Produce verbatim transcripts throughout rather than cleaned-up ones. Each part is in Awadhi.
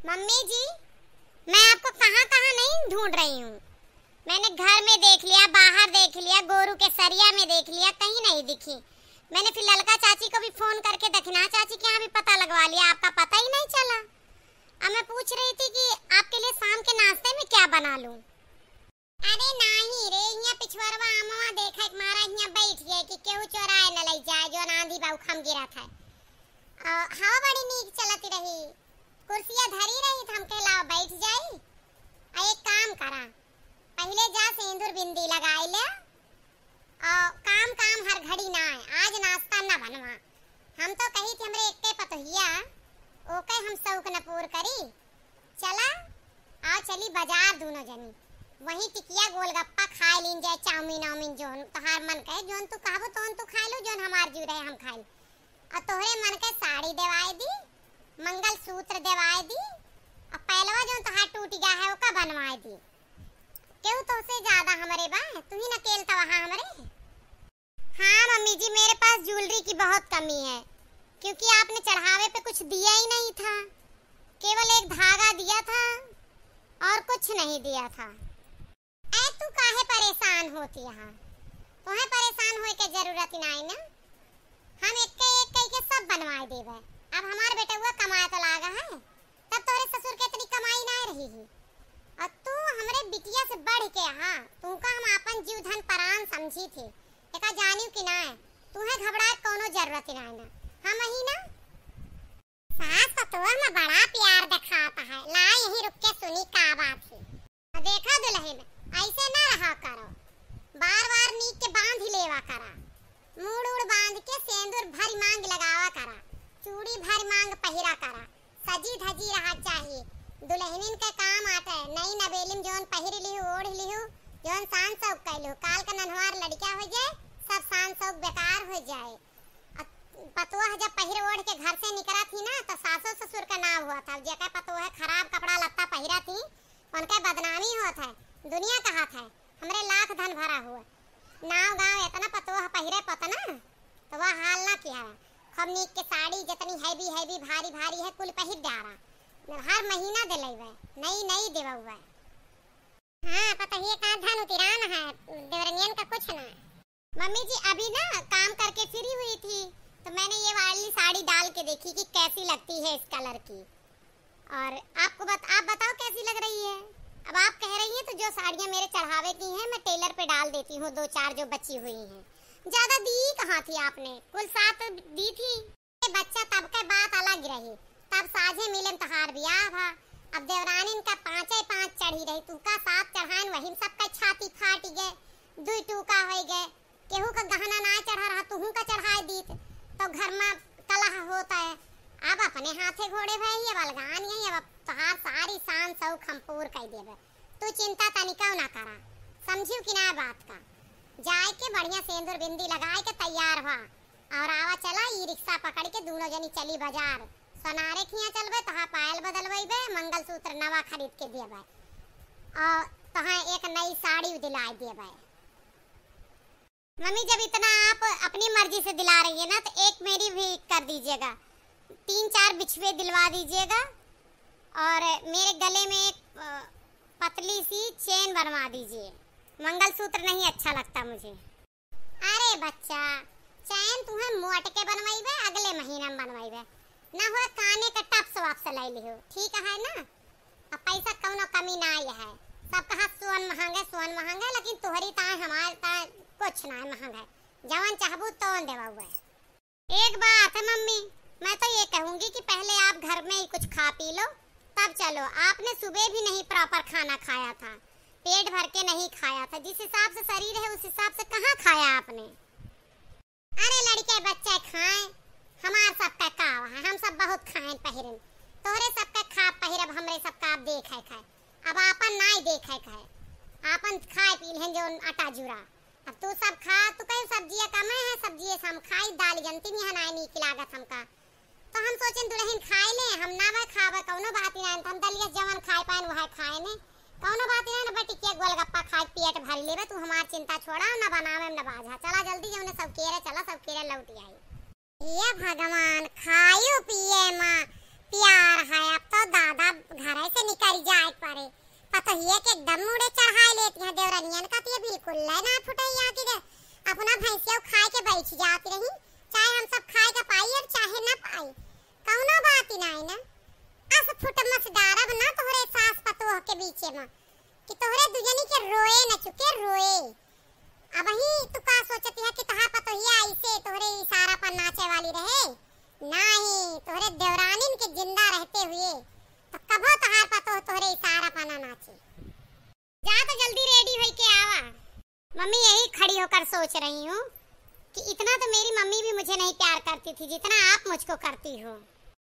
मम्मी जी, मैं आपको कहाँ-कहाँ नहीं ढूंढ रही हूँ। मैंने घर में देख लिया, बाहर देख लिया, गोरू के सरिया में देख लिया, कहीं नहीं दिखी। मैंने फिर ललका चाची को भी फोन करके दखिना चाची के यहाँ भी पता लगवा लिया, आपका पता ही नहीं चला। अब मैं पूछ रही थी कि आपके लिए शाम के नाश्ते में क्या बना लूँ। अरे नाही रे, हियाँ पिछुअरवा आमवा देखे के मारा हियाँ बैठ गए कि केहू चोराए न लई जाए, जौन आंधी बा उखम गिरत है। अ, हवा बड़ी नीक चलत रही, कुर्सिया धरी रही त हम कहे लाओ बैठ जाई। आ एक काम करा, पहिले जा सेंदुर बिंदी लगाई ले, अ, काम काम हर घड़ी ना है, आज नाश्ता न बनवा। हम तो कही थी हमरे एक्के पतोहिया, ओके हम शौक न पूर करी। चला, आओ चली बाजार दूनो जनी, वहीं टिकिया गोलगप्पा खाए लीन जाए, चाउमीन आउमीन जौन तोहार मन कहे, जौन तू कहबो तौन तू खाए लो, जौन हमार जीव रहे हम खाए। और तोहरे मन के साड़ी देवाए दी, मंगलसूत्र देवाए दी, और पैलवा जौन तोहार टूट गया है ओका बनवाए दी। केहू तोहसे ज्यादा हमरे बा, तू ही न केलता वहाँ हमरे। हाँ मम्मी जी, मेरे पास ज्वेलरी की बहुत कमी है, क्योंकि आपने चढ़ावे पे कुछ दिया ही नहीं था, केवल एक धागा दिया था और कुछ नहीं दिया था। ऐ तू काहे परेशान होती है? तुम्हें परेशान होए के जरूरत ही नहीं ना, हम एक के एक कई के सब बनवाए देबे। अब हमार बेटउआ कमाए तो लागा है, तब तोरे ससुर के इतनी कमाई ना रही ही। और तू हमरे बिटिया से बढ़ के, हाँ, तुमका हम आपन जीव धन परान समझी थी, एका जानियो कि ना, तुहे घबराए कौनो जरूरत ही ना, ना। हम ही ना। सास पतोह में बड़ा प्यार दिखाता है, ला यहीं रुक के सुनी का बात है। देखा दुल्हन, ऐसे ना रहा करो, बार बार नीक के बांध ही लेवा करा, मूड़ उड़ बांध के सेंदूर भरी मांग लगावा करा, चूड़ी भरी मांग पहिरा करा, सजी धजी रहा चाहिए। दुल्हनिन के काम आटे, नई नवेली में जौन पहिर लिहू, ओढ़ लिहू, जौन शान शौक कैलू, काल का नन्हवार लड़का हो जाए, सब शान शौक बेकार हो जाए। अ, पतोह जब पहिर ओढ़ के घर से निकरा थी ना, तो सासो ससुर का नाव हुआ था। जेकर पतोह खराब कपड़ा लत्ता पहिरा थी, उनके बदनामी होत है, दुनिया कहत है, हमरे लाख धन भरा हुआ। नाव गाँव इतना पतोह पहिरे पतना, तो वह हाल ना किया है। खूब नीक के साड़ी जितनी heavy heavy भारी भारी है, कुल पहिर डारा। हर महीना दिलैबे, नई नई देवैबे। हाँ, पतोहिए का धन उतिरान है, देवरनियन का कुछ ना। मम्मी जी, अभी ना काम करके free हुई थी, तो मैंने ये वाली साड़ी डाल के देखी कि कैसी लगती है इस colour की। और आपको बत-, आप बताओ कैसी लग रही है? अब आप कह रही हैं तो जो साड़ियाँ मेरे चढ़ावे की हैं मैं tailor पे डाल देती हूँ, दो चार जो बची हुई हैं। ज्यादा दी कहाँ थी आपने, कुल सात दी थी। बच्चा तब के बात अलग रही, तब साझे मिलन तोहार बियाह भा। अब देवरानिन का पाँचे पाँच चढ़ी रही, तू का सात चढ़ाइन, वही में सबका छाती फाटी गए, दुई टूका होई गए। केहू का गहना ना चढ़ा रहा, तुहू का चढ़ाए दीत, तो घर में कलह होत है। अब अपने हाथे घोड़े भए ही, अब अलगान यही, अब तोहार सारी शान शौक हम पूर कई देबे। तू चिंता तनिका ना करा, समझियो कि ना बात का? जाए के बढ़िया सेंदूर बिंदी लगाए के तैयार हुआ और आवा चला ई रिक्शा पकड़ के दूनो जनी चली बाजार। सोनारे खिया चलबे, तोहार पायल बदलवैबे, मंगलसूत्र नवा खरीद के देबे और तोहार एक नई साड़ी दिलाए देबे। मम्मी, जब इतना आप अपनी मर्जी से दिला रही है ना, तो एक मेरी भी कर दीजिएगा, तीन चार बिछुए दिलवा दीजिएगा और मेरे गले में एक, अ, पतली सी chain बनवा दीजिए। मंगलसूत्र नहीं अच्छा लगता मुझे। अरे बच्चा, chain तुम्हें मोट के बनवाइबे, अगले महीना में बनवाइबे, ना हो काने के टप्स वाप्स लाई लिहो, ठीक है ना? अब पैसा कौनो कमी ना आई है, सब कहा सोन महंगे, सोन महंगे, लेकिन तोहरी ताए हमार ताए कुछ ना महंगे, जवन चाहबू तौन देवा हुआ है। एक बात है मम्मी, मैं तो ये कहूँगी कि पहले आप घर में ही कुछ खा पी लो, तब चलो। आपने सुबह भी नहीं proper खाना खाया था, पेट भर के नहीं खाया था। जिस हिसाब से शरीर है उस हिसाब से कहाँ खाया आपने? अरे लड़के बच्चे खाएं, हमार सबका का है, हम सब बहुत खाएं पहिरन। तोहरे सबका खा पहिरब, हमरे सबका आप देखे खाए। अब आपन नाई देखे खाए, आपन खाए पी लें जो आटा जूरा। अब तू सब खा, तू कहीं सब्जिया कमे है, सब्जिया से हम खाई, दाल जनती नहीं है, नाई नीक लागत हमका। तो हम सोचेन दुल्हन खाए ले, हम ना वह खावे, कौनो बात ही ना, हम दलिया जवन खाए पाएन वह खाए ने, कौनो बात ही ना, बेटी के गोलगप्पा खाए पेट भर लेबे, तू हमार चिंता छोड़ा, ना बनावे ना बाझा, चला जल्दी जौने सब केरे, चला सब केरे लौट आई। ये भगवान, खायु पिए मा प्यार है, अब तो दादा ये के एकदम मुड़े चढ़ाए लेती हैं देवरनियन का, तो ये बिल्कुल ले ना फुटही यहाँ की दे। अपना भैंसिया खाए के बैठ जाती रही, चाहे हम सब खाए के पाई और चाहे ना पाई, कौनो बात ही ना है ना। अस फुट मस डारब ना तोहरे सास पतोह के बीचे में, कि तोहरे दुजनी के रोए न चुके रोए। अबही तू का सोचती है कि तोहार पतोहिया ऐसे तोहरे इशारा पर नाचे वाली रहे? नाही, तोहरे देवरानिन के जिंदा रहते हुए तो कभो तोहार पतोह तोहरे इशारा पर ना नाचे। जा तो जल्दी रेडी होई के आवा। मम्मी, यही खड़ी होकर सोच रही हूँ कि इतना तो मेरी मम्मी भी मुझे नहीं प्यार करती थी जितना आप मुझको करती हो।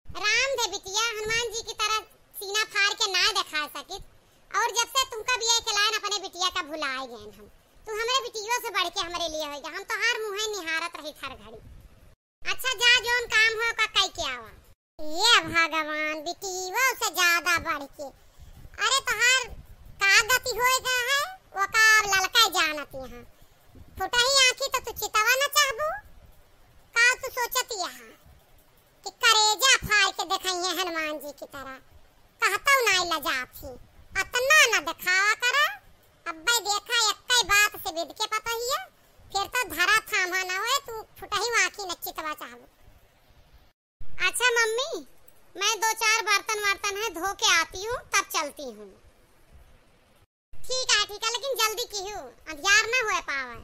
राम दे बिटिया, हनुमान जी की तरह सीना फाड़ के ना दिखा सकित। और जब से तुमका बिया के लायन अपने बिटिया का भुलाए गए हम। तू हमरे बिटियों से बढ़ के हमरे लिए होइगा, हम तोहार मुँहे निहारत रही हर घड़ी। अच्छा जा, जौन काम हो का कई के आवा। ये भगवान, बिटियों से ज्यादा बढ़ के। अरे तोहार का गति होए गया है, वो का अब ललका जानत यहाँ। फुटही आँखी तो तू चितवा न चाहबू, का तू सोचत यहाँ? कि करेजा फाड़ के देखाइए हनुमान जी की तरह। कहतौ नाई लजात ही, अतना न देखावा करा। अब्बे देखा एक्कै बात से बिद के पतोहिया, फिर तो धरा थामा न होए, तू फुटही आँखी न चितवा चाहबू। अच्छा मम्मी, मैं दो चार बर्तन वर्तन है धो के आती हूँ, तब चलती हूँ। ठीक है, ठीक है, लेकिन जल्दी किहू, अंधियार न होए पावे।